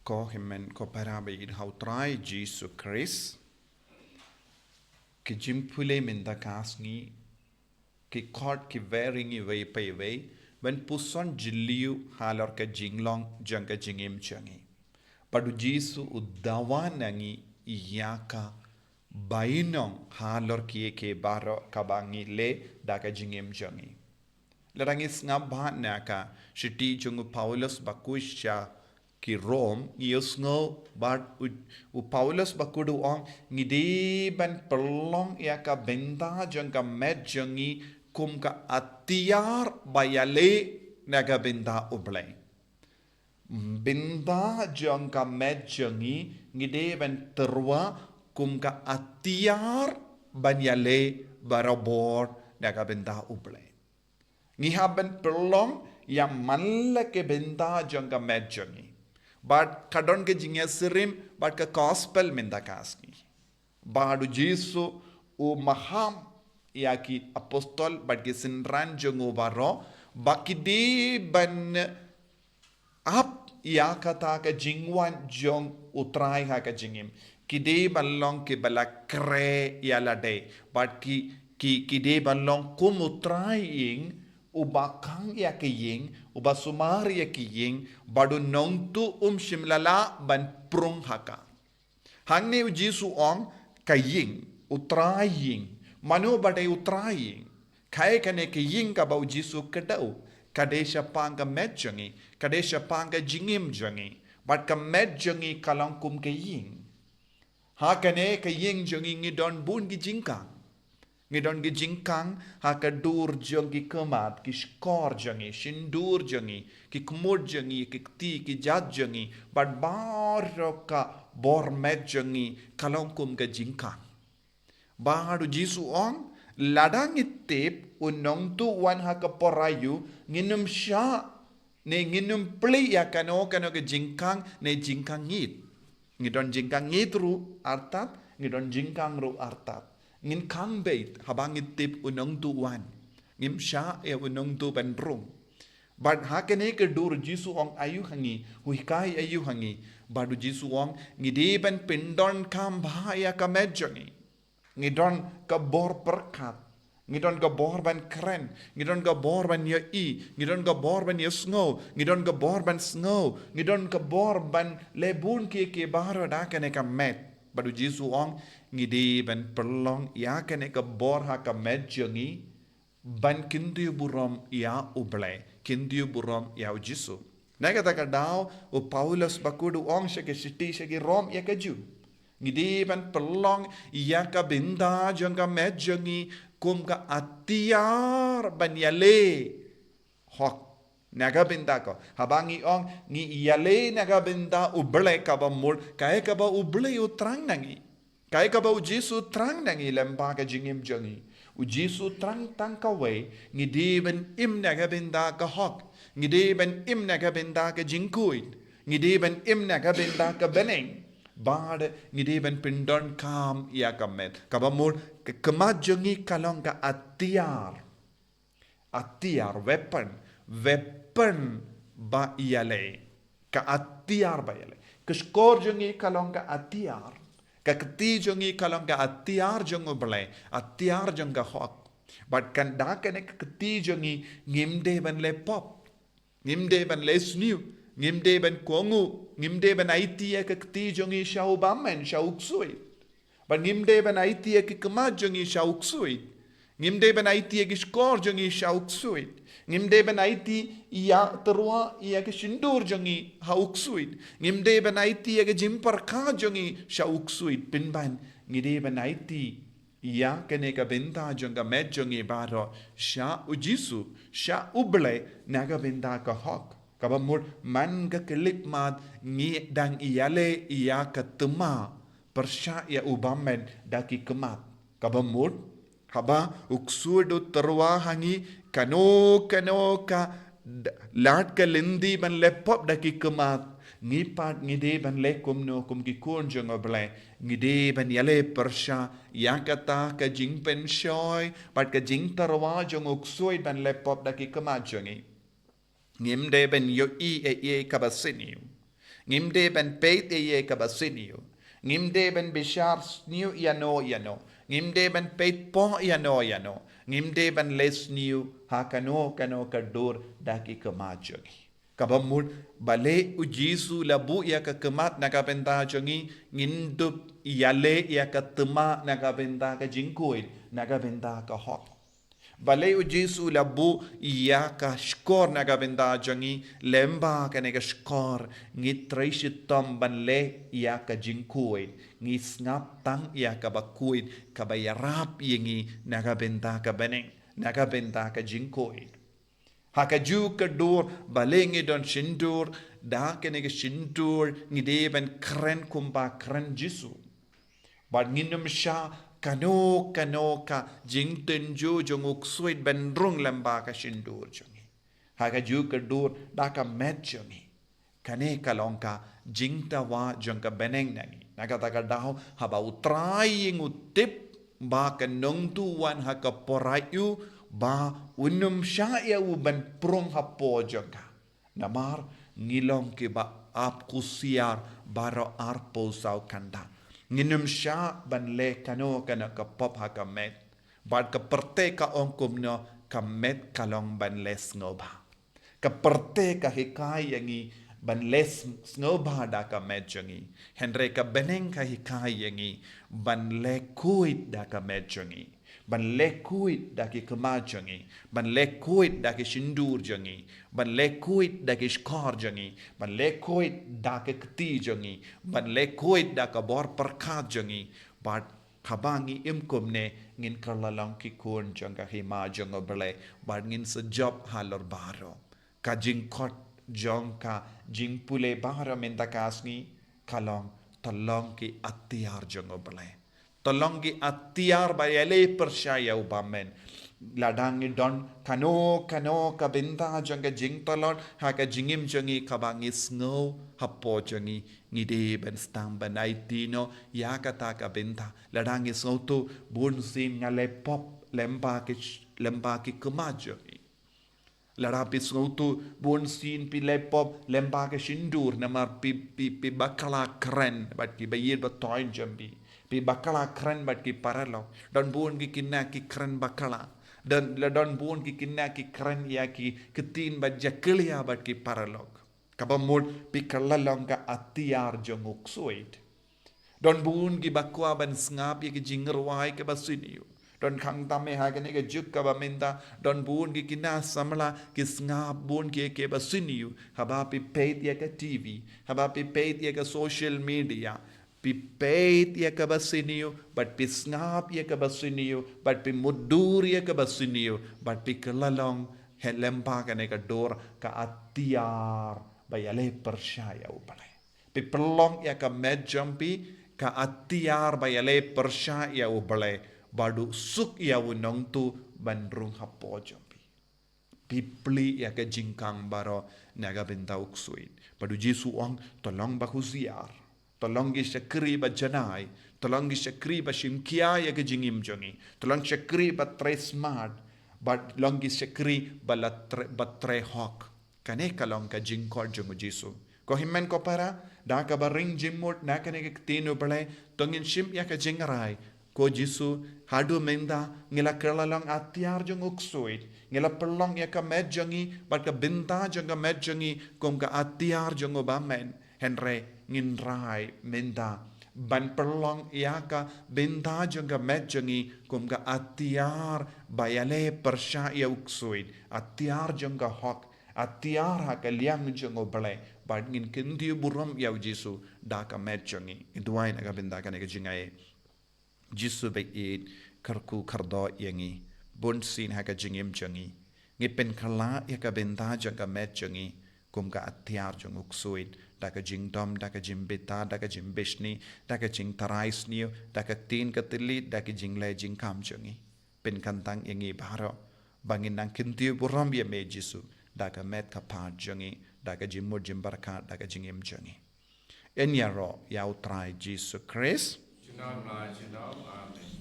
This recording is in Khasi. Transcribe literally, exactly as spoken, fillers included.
Ko hynmen ko para ba ïeit ha u Trai Jisu Khrist, ki jingpule mynta ka sngi ki khot ki wer ïa ngi iwei pa iwei ban puson jylliew halor ka jinglong jong ka jingim jong ngi. Bad u Jisu u dawa na ngi ïa ka bainong halor kiei kiei baroh kaba ngi leh da ka jingim jong ngi. Lada ngi sngap bha na ka shithi jong u Paulus bakhuid sha ki Rom, ngi ïohsngew bad u, u Paulus bakhuid u ong, ngi dei ban pynlong ïa ka bynta jong ka met jong ngi kum ka atiar ba ïaleh na ka bynta U Blei. Bynta jong ka met jong ngi, ngi dei ban tyrwa kum ka atiar ban ïaleh barabor na ka bynta U Blei. Ngi hap ban pynlong ïa man la ka bynta jong ka met jong ngi. Bad ka don ka jingïasyriem bad ka gospel mynta ka sngi. Bad u Jisu u maham ïa ki apostol bad ki synran jong u baroh ba ki dei ban ap ïa kata ka jingwan jong u Trai ha ka jingim. Ki dei ban long kiba la khreh ïa lade bad ki, ki, ki dei ban long kum u Trai ïing, uba khang ïa ka ïing, uba sumar ïa ka ïing, bad u nongtuh um shym la lah ban prung ha ka. Hangne u Jisu u ong ka ïing, u Trai ïing. Mano ba dei u Trai ïing? Kaei kane ka ïing kaba u Jisu u kdew? Ka dei shaphang ka met jong ngi, ka dei shaphang ka jingim jong ngi. Bad ka met jong ngi ka long kum ka ïing. Ha kane ka ïing jong ngi ngi don bun ki jingkhang. Ngi don ki jingkhang ha ka dur jong ki khmat, ki shkor jong ngi, shyntur jong ngi, ki khmut jong ngi, ki kti, ki jait jong ngi, bad baroh ka bor met jong ngi ka long kum ka jingkhang. Bad u Jisu u ong, lada ngi tip u nongtuh u wan ha ka por aïu, ngin ym shah ne ngin ym plie ïa kano kano ka jingkhang ne jingkhang ngeit. Ngi don jingkhang ngeit ruh artat, ngi don jingkhang ruh artat. Ngin khang beit haba ngi tip u nongtuh u wan. Ngim shah ïa u nongtuh ban rung. Bad ha kane ka dur u Jisu u ong aïu ha ngi, u hikai aïu ha ngi. Bad u Jisu u ong, ngi dei ban pyndonkam bha ïa ka met jong ngi. Ngi don ka bor pyrkhat. Ngi don ka bor ban kren. Ngi don ka bor ban ïohi. Ngi don ka bor ban ïohsngew. Ngi don ka bor ban sngew. Ngi don ka bor ban leh bun kiei kiei baroh da kane ka met. Bad u Jisu u ong, ngi dei ban pynlong ïa kane ka bor ha ka met jong ngi ban kyntiew burom ïa U Blei, kyntiew burom ïa u Jisu. Na kata ka daw, u Paulus bakhuid u ong sha ka shithi sha ki Rom ïa kajuh. Ngi dei ban pynlong ïa ka bynta jong ka met jong ngi kum ka atiar ban ïaleh hok. Na ka bynta ko. Haba ngi ong ngi ïaleh na ka bynta U Blei, kaba mut kaei kaba U Blei u thrang na ngi. Kaei kaba u Jisu u thrang na ngi lyngba ka jingim jong ngi. U Jisu u thrang tang kawei, ngi dei ban im na ka bynta ka hok. Ngi dei ban im na ka bynta ka jingkhuid. Ngi dei ban im na ka bynta ka bneng. Bad ngi dei ban pyndonkam ïa ka met. Kaba mut ka khmat jong ngi ka long ka atiar. Atiar, weapon, weapon ba ïaleh. Ka atiar ba ïaleh. Ka shkor jong ngi ka long ka atiar. Ka kti jong ngi ka long ka atiar jong U Blei, atiar jong ka hok. Bad kan da kane ka kti jong ngi ngim dei ban leh pop. Ngim dei ban leh sniew, ngim dei ban kohnguh, ngim dei ban aiti ïa ka kti jong ngi sha u bymman, sha u ksuid. Bad ngim dei ban aiti ïa ki khmat jong ngi sha u ksuid. Ngim dei ban aiti ïa ki shkor jong ngi sha u ksuid. Ngim dei ban aiti ïa tyrwa ïa ki shyntur jong ngi ha u ksuid. Ngim dei ban aiti ïa ki jingpyrkhat jong ngi sha u ksuid. Pynban ngi dei ban aiti ïa kane ka bynta jong ka met jong ngi baroh sha u Jisu, sha U Blei na ka bynta ka hok. Kaba mut man ka khyllipmat ngi dang ïaleh ïa ka thma pyrshah ïa u bymman da ki khmat. Kaba mut haba u ksuid u tyrwa ha ngi kano kano ka d-, lad ka lynti ban leh pop da ki khmat, ngi pat ngi dei ban leh kumno kum ki khun jong U Blei, ngi dei ban ïaleh pyrshah ïa kata ka jingpynshoi bad ka jingtyrwa jong u ksuid ban leh pop da ki khmat jong ngi. Ngim dei ban ïohi ei ei kaba sniew. Ngim dei ban peit ïa ïa kaba sniew. Ngim dei ban bishar sniew ïa no ïa no. Ngim dei ban peit poh ïa no ïa no. Ngim dei ban leh sniew ha kano kano ka dur da ki khmat jong ngi. Kaba mut, balei u Jisu la buh ïa ka khmat na ka bynta jong ngi, ngin dup ïaleh ïa ka thma na ka bynta ka jingkhuid, na ka bynta ka hok. Balei u Jisu la buh ïa ka shkor na ka bynta jong ngi, lyngba kane ka shkor ngi trei shitom ban leh ïa ka jingkhuid, ngi sngap tang ïa kaba khuid, kaba ïarap ïa ngi na ka bynta ka bneng, na ka bynta ka jingkhuid. Ha kajuh ka dur, balei ngi don shyntur, da kane ka shyntur ngi dei ban kren kumba kren Jisu. Bad ngin ym shah kano kano ka jingtynjuh jong u ksuid ban rung lyngba ka shyntur jong ngi. Ha kajuh ka dur da ka met jong ngi. Kane ka long ka jingdawa jong ka bneng na ngi. Na kata ka daw haba U Trai ïing u tip ba ka nongtuh u wan ha ka por aïu, ba un ym shah ïa u ban prung hapoh jong ka. Namar ngi long kiba ap kusiar baroh arphew saw kynta. Ngin ym shah ban leh kano kano ka pop ha ka met. Bad ka pyrthei ka ong kumno, ka met ka long ban leh sngewbha. Ka pyrthei ka hikai ïa ngi ban leh sng-, sngewbha da ka met jong ngi. Hynrei ka bneng ka hikai ïa ngi ban leh khuid da ka met jong ngi. Ban leh khuid da ki khmat jong ngi. Ban leh khuid da ki shyntur jong ngi. Ban leh khuid da ki shkor jong ngi. Ban leh khuid da ki kti jong ngi. Ban leh khuid da ka bor pyrkhat jong ngi. Bad haba ngi im kumne, ngin kylla long ki khun jong ka hima jong U Blei, bad ngin sa jop halor baroh. Ka jingkhot jong ka jingpule baroh mynta ka sngi ka long, to long ki atiar jong U Blei. To long ki atiar ba ïaleh pyrshah ïa u bymman. Lada ngi don kano kano ka bynta jong ka jingtlot ha ka jingim jong ngi kaba ngi sngew hapoh jong ngi, ngi dei ban sdang ban aiti noh ïa kata ka bynta. Lada ngi sngewthuh, bunsien nga leh pop lyngba ki, lyngba ki khmat jong ngi. Lada phi sngewthuh, bunsien phi leh pop lyngba ki shyntur, namar phi, phi, phi bakla kren bad ki baïeit bathoh jong phi. Phi bakla kren bad ki paralok. Don bun ki khynnah ki kren bakla. Don, la don bun ki khynnah ki kren ïa ki ktien ba jakhlia bad ki paralok. Kaba mut phi kylla long ka atiar jong u ksuid. Don bun kiba kwah ban sngap ïa ki jingrwai kiba sniew. Don, khamtam eh ha kane ka juk kaba mynta, don bun ki khynnah samla ki sngap bun ki, kiba sniew. Haba phi peit ïa ka T V, haba phi peit ïa ka social media, phi peit ïa kaba sniew, bad phi sngap ïa kaba sniew, bad phi mutdur ïa kaba sniew, bad phi kylla long ha lyngba kane ka dur ka atiar ba ïaleh pyrshah ïa U Blei. Phi pynlong ïa ka met jong phi ka atiar ba ïaleh pyrshah ïa U Blei, bad u suk ïa u nongtuh ban rung hapoh jong phi. Phi plie ïa ka jingkhang baroh na ka bynta u ksuid. Bad u Jisu u ong, to long ba husiar. To long ki shakri ba janai. To long ki shakri ba shim khia ïa ka jingim jong ngi. To long shakri ba trei smart. Bad long ki shakri ba la trei, ba trei hok. Kane ka long ka jingkhot jong u Jisu. Ko hynmen ko para, da kaba ring jingmut na kane ka ktien U Blei, to ngin shim ïa ka jingrai. Ko Jisu, haduh mynta ngi la kylla long atiar jong u ksuid, ngi la pynlong ïa ka met jong ngi bad ka bynta jong ka met jong ngi kum ka atiar jong u bymman. Hynrei ngin rai mynta ban pynlong ïa ka bynta jong ka met jong ngi kum ka atiar ba ïaleh pyrshah ïa u ksuid, atiar jong ka hok, atiar ha ka liang jong U Blei, bad ngin kyntiew burom ïa u Jisu da ka met jong ngi. Ngin duwai na ka bynta kane ka jingai. Jisu ba ïeit, kyrkhu kyrdoh ïa ngi bunsien ha ka jingim jong ngi. Ngi pynkylla ïa ka bynta jong ka met jong ngi kum ka atiar jong u ksuid, da ka jingdom, da ka jingbthah, da ka jingbishni, da ka jingtharai sniew, da ka ktien ka thylliej, da ka jingleh jingkam jong ngi. Pynkyntang ïa ngi baroh ba ngin nang kyntiew burom ïa me Jisu da ka met ka phad jong ngi, da ka jingmut jingpyrkhat, da ka jingim jong ngi. Yn ïaroh ïa U Trai Jisu Khrist. Junom la junom. Amen.